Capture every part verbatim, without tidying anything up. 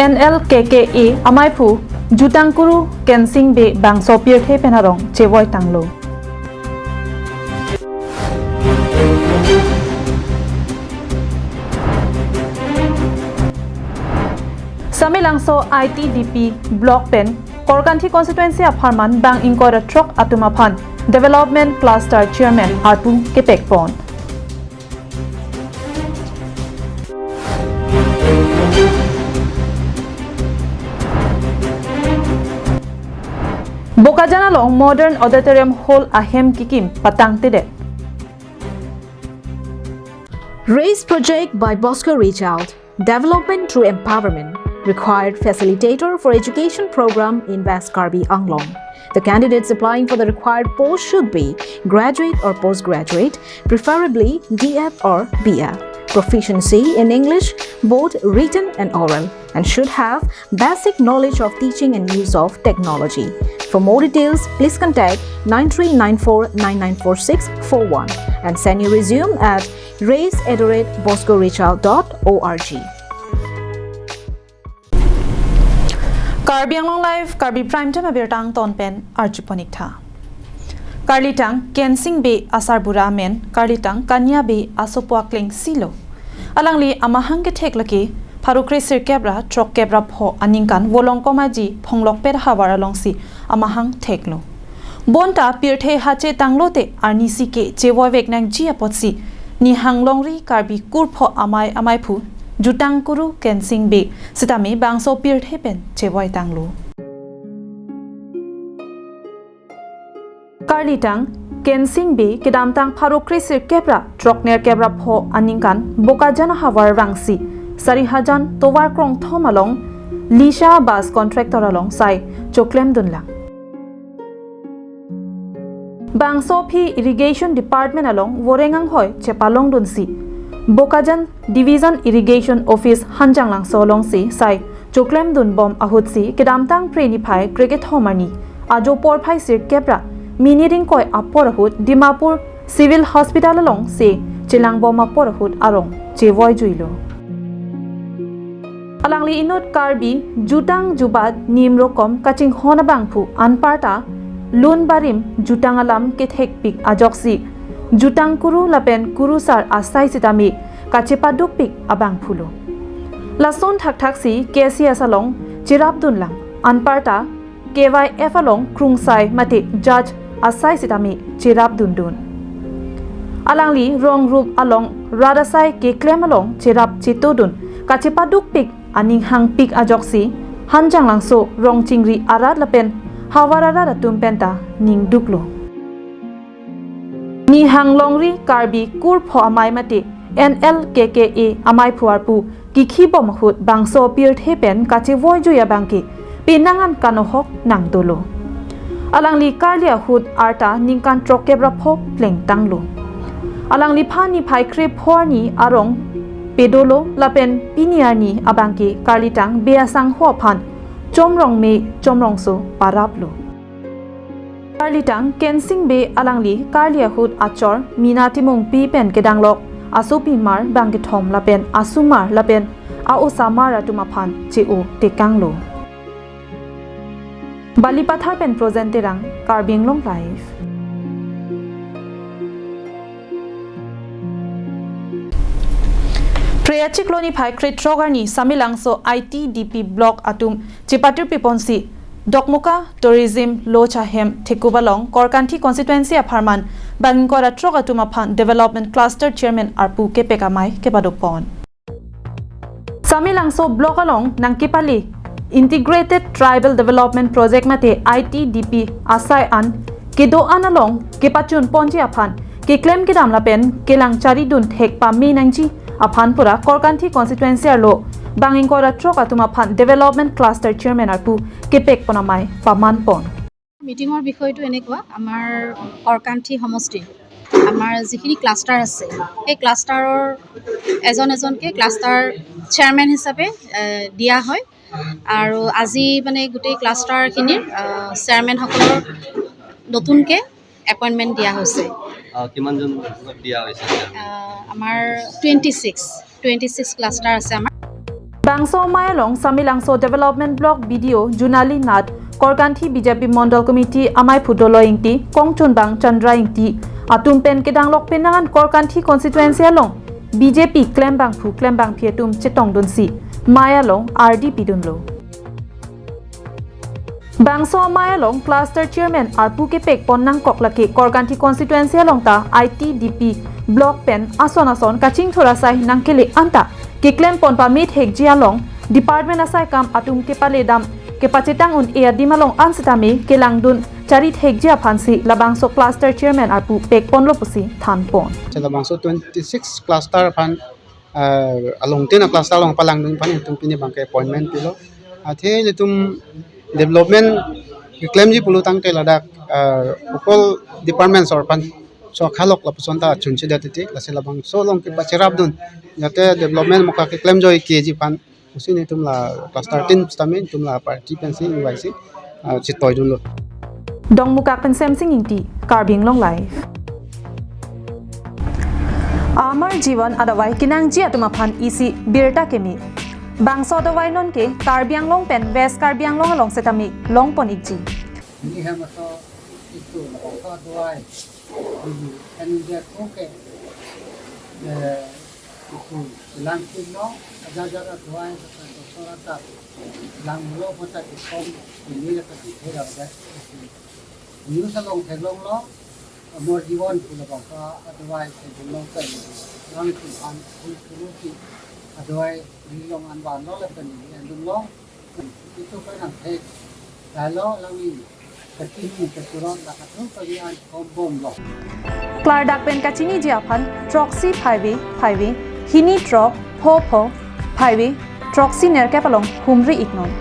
N L K K A amaiphu Jutang Kuru Kensing Bey bangso pirthe pen arong chevoi tanglo. Samelangso I T D P block pen Korkanthi constituency apharman bang ingkoi ra throk atum aphan development cluster chairman arpu kepekpon. Bokajan along modern auditorium hall ahem kikim patangtedet. Race project by Bosco Reach Out. Development through empowerment. Required facilitator for education program in West Karbi Anglong. The candidates applying for the required post should be graduate or postgraduate, preferably D Ed or B Ed. Proficiency in English, both written and oral, and should have basic knowledge of teaching and use of technology. For more details, please contact nine three nine four nine nine four six four one and send your resume at race at the rate bosco reach out dot org. Karbi Anglong Live, Karbi Prime Time abirta angton pen arjuponik tha. Karlitang Kensing Bey asarbura amen, Karlitang Kanya Bey asopo akleng silo. Alangli amahang kethek lake pharo kre sirkep ra throkkep ra pho aningkan Volongkom Aji Phonglokpet havar alongsi amahang theklo. Bonta pirthe hache tanglote arnisi ke chevoivek nangji apotsi Nihang Longri Karbi Kurpho Amei amaiphu Jutang Kuru Kensing Bey sitame bangso pirthe pen chevoi tanglo. Karlitang Kensing Bey kedamtang pharo kre sirkep ra throknerkep ra pho aningkan Bokajan ahavar vangsi Sarihajan tovar krongthom along Lisha bus contractor along sai choklemdunlang. Bangso aphi Irrigation Department along voreng anghoi chepalongdunsi Bokajan Division Irrigation Office Hanjanglangso alongsi sai choklemdunbom ahutsi kedamtang Phre niphai krekethom arni ajo porphai sirkep ra minit ingkoi apor ahut Dimapur Civil Hospital alongsi chelangbom apor ahut arong chevoijuilo. Alangli inut Karbi jutang jubat nim rokom kachinghon abangphu anparta lun barim jutang alam kethekpik ajoksi Jutang Kuru lapen Kurusar asai sitame kachepadukpik abangphulo. Lason thakthaksi K C S along cherapdunlang anparta K Y F along krungsai mate judge asai sitame cherapdundun. Alangli rong rup along rat asai keklem along cherap chetodun kachepadukpik aning hangpik ajoksi Hanjanglangso rong chingri arat lapen havar arat atum penta ningduklo. Nihang Longri Karbi Kurpho Amei mate N L K K A amaiphu arpu kikhibom ahut bangso pirthe pen kachevoijui abangke penang an kanohok nangdolo. Alangli karli ahut arta ningkan throkkep ra pho plengtanglo. Alangliphan niphai krepho arni arong pedolo lapen pini arni abangke karlitang Bey asangho aphan chomrong me chomrongso paraplo. Karlitang Kensing Bey alangli karli ahut achor Mina Timungpi pen kedanglok asopimar bangkethom lapen asomar lapen a-osamar atum aphan che-o tekanglo. Balipathar pen Projen Terang, Karbi Anglong Live. Phre achiklo niphai krethrok arni Samelangso I T D P block atum chepatirpiponsi Dokmoka Tourism Lodge ahem thekup along Korkanthi constituency apharman bang ingkoi ra throk atum aphan Development Cluster Chairman arpu kepek amei kepadopon. Samelangso block along nangkepale Integrated Tribal Development Project mate I T D P asai an kedo-an along kepachunponji aphan keklem kedam lapen kelang charidun thek pame nangji aphan pura Korkanthi constituency arlo bang ingkoi ra throk atum aphan Development Cluster Chairman arpu kepekpon amei pamanpon. মিটিঙৰ বিষয়টো এনেকুৱা, আমাৰ অৰকান্থি সমষ্টিৰ আমাৰ যিখিনি ক্লাষ্টাৰ আছে, সেই ক্লাষ্টাৰৰ এজন এজনকৈ ক্লাষ্টাৰ চেয়াৰমেন হিচাপে এ, দিয়া হয়। আৰু আজি মানে গোটেই ক্লাষ্টাৰখিনিৰ এ, চেয়াৰমেনসকলৰ নতুনকৈ এপইণ্টমেণ্ট দিয়া হৈছে। আহ, কিমানজন দিয়া হৈছে এতিয়া? এ, আমাৰ twenty six twenty six cluster আছে আমাৰ। Bangso amei along Samelangso Development Block B D O Junali Nath, Korkanthi B J P Mondol Committee amei aphu Doloi Ingti, kongchunbang Chandra Ingti atum pen kedanglok penang an Korkanthi constituency along B J P klembangphu klembangphi atum chetongdunsi amei along ardi pidunlo. Bangso amei along cluster chairman arpu kepekpon nangkok lake Korkanthi constituency along ta I T D P block pen ason ason kachingthur asai nangkele anta keklempon pamethekji along department asai kam atum kepaledam kepachetang un-e adim along an sitame kelangdun charithekji aphansi labangso cluster chairman arpu pekponlo pusi thanpon. Labangso twenty-six cluster aphan, ah, along tin a cluster along palangdun aphan itum pini abangke appointment pilo. Athe itum development keklemji pulo tangte ladak, ah, okol department sor aphan so akhalok lapuson ta chunchedet titi, lasi labangso along kepacherapdun jate development moka keklem joike ji aphan pusi itum la cluster tin sitame itum la party pensi invite si, ah, chetoidunlo. Dongmukak pen Semsing Ingti, Karbi Anglong Live. Amar Jivan adavai kenangji atum aphan isi birta keme. Bangso adavai nonke Karbi Anglong pen West Karbi Anglong along sitame longpon ikji. Ini hamaso itu bangso adavai. Ini kan dia koke, eh, itu langpin no, aja aja adavai kata doktor atat. Langlo kota ikom ini kata di hera dah. News along theklonglo, Amar Jivan pu labangso adavai theklong pen, langpin an, pul puluki adavai rilong anvan lo lapen ni andung lo. Itu kan ang thek. Lalu langpin, ketini keturun, lakatu kali an kombom lo. Klardak pen kachiniji aphan throksi phaivi phaivi, hini throk pho pho, phaivi throksi nerkep along humri iknon.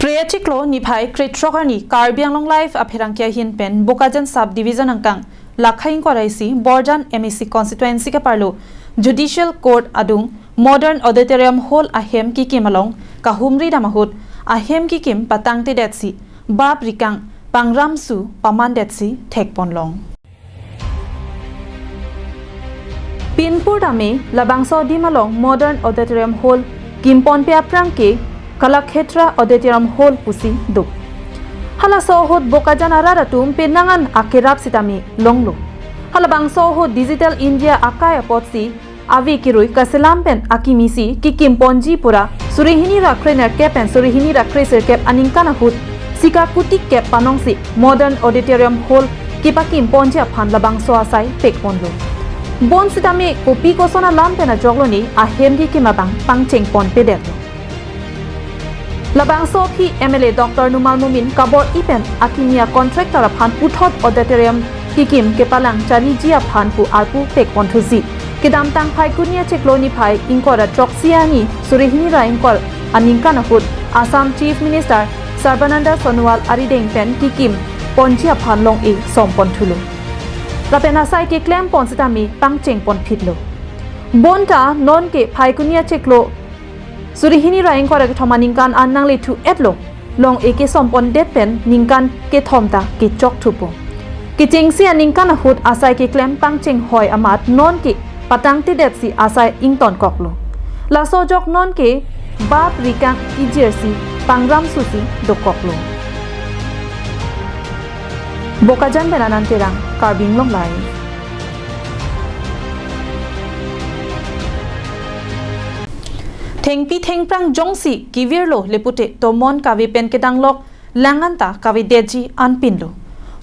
Phre achiklo niphai krethrok arni Karbi Anglong Live apherangke ahin pen Bokajan Sub Division angkang Lakha ingkoi ra isi Borjan M A C constituency keparlo Judicial Court adung Modern Auditorium Hall ahem kekim along kahumri dam ahut ahem kekim patangtedetsi bap rikang pangram su pamandetsi thekponlong. Pinpur dame labangso adim along Modern Auditorium Hall kimponpe aphrang ke Kalakshetra Auditorium Hall pusi do. Halaso ahut Bokajan arat atum penang an akerap sitame longlo. Halabangso ahut Digital India akai apotsi ave kerui kaselam pen akimisi kekimponji pura suri hini ra krenerkep pen suri hini ra kresirkep aningkan ahut sika kutik kep panongsi Modern Auditorium Hall kepakimponji aphan labangso asai pekponlo. Bonsitame kopi koson alam pen ajoklo ne ahem kekim abang pangchengponpedetlo. Labangso aphi M L A Doctor Numal Momin kabor-i pen akimi a-contractor aphan puthot auditorium kekim kepalang chariji aphan pu arpu pekponthusi. Kedamtang Phaikuni achiklo niphai ingkoi ra throksi arni suri hini ra ingkoi aningkan ahut Assam Chief Minister Sarbananda Sonowal arideng pen kekimponji aphan long-e somponthulo. Lapen asai keklempon sitame pangchengponphitlo. Bonta nonke Phaikuni achiklo suri hini ra ingkoi ra kethom aningkan an nangle thu-etlo, long-e kesompondet pen ningkan kethom ta kechokthupo. Kechengsi aningkan ahut asai keklem pangchenghoi amat nonke patangtedetsi asai ingtonkoklo. Laso ajok nonke bap rikang kejirsi pangram susi dokoklo. Bokajan pen Anand Terang, Karbi Anglong Live. Thengpi thengphrang jongsi kevirlo le pute tomon kave pen kedanglok lang anta kavedetji anpinlo.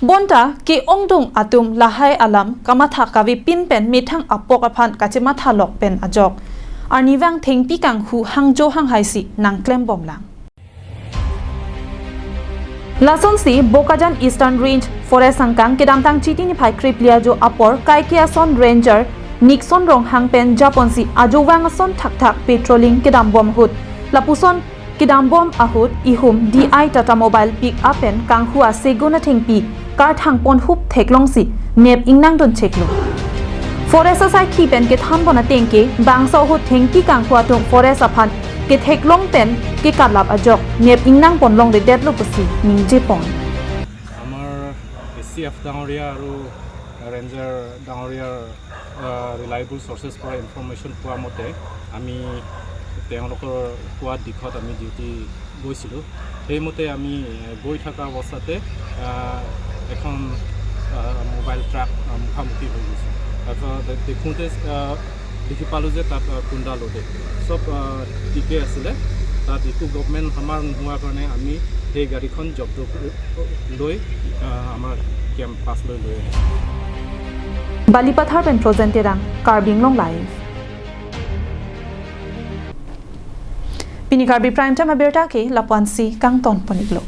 Bonta ke-ongdung atum lahai alam kamatha kavepin pen methang apok aphan kachemathalok pen ajok arnivang thengpi kanghu hangjo hanghaisi nangklembomlang. Lasonsi Bokajan Eastern Range Forest angkang kedamtang Chiti niphai krepli ajo apor kaike ason Ranger Nixon Ronghang pen japonsi ajovang ason thakthak patrolling kedambom ahut, lapuson kedambom ahut ihum D I Tata Mobile pick up pen kanghu a-segun athengpi karthangponhup theklongsi nep ingnangduncheklo. Forest asaikhi pen kethanpon atengke bangso ahut thengpi kanghu atum forest aphan ketheklong pen kekatlap ajok nep ingnangpon longledetlo pusi ningjepon. আমাৰ এ C F ডাঙৰীয়া আৰু ৰেঞ্জাৰ ডাঙৰীয়াৰ, আহ, ৰিলায়েবল চৰ্চেছ পৰা ইনফৰমেশ্যন পোৱা মতে আমি তেওঁলোকৰ কোৱা দিশত আমি ডিউটি গৈছিলোঁ। সেইমতে আমি এ, গৈ থকা অৱস্থাতে আহ, এখন মোবাইল ট্ৰাক মুখামুখি হৈ গৈছে। তাৰপিছত দেখোঁতে আহ, দেখি পালোঁ যে তাত আহ, কুন্দা লোডে চব আহ, ঠিকে আছিলে। তাত একো গভৰ্ণমেণ্ট হামাৰ নোহোৱাৰ কাৰণে আমি সেই গাড়ীখন জব্দ কৰি লৈ আহ, আমাৰ কেম্প পাছলৈ লৈ আহিছোঁ। Balipathar pen Projen Terang, Karbi Anglong Live. Pini Karbi Prime Time abirta ke lapu-ansi kangton pon-iklo.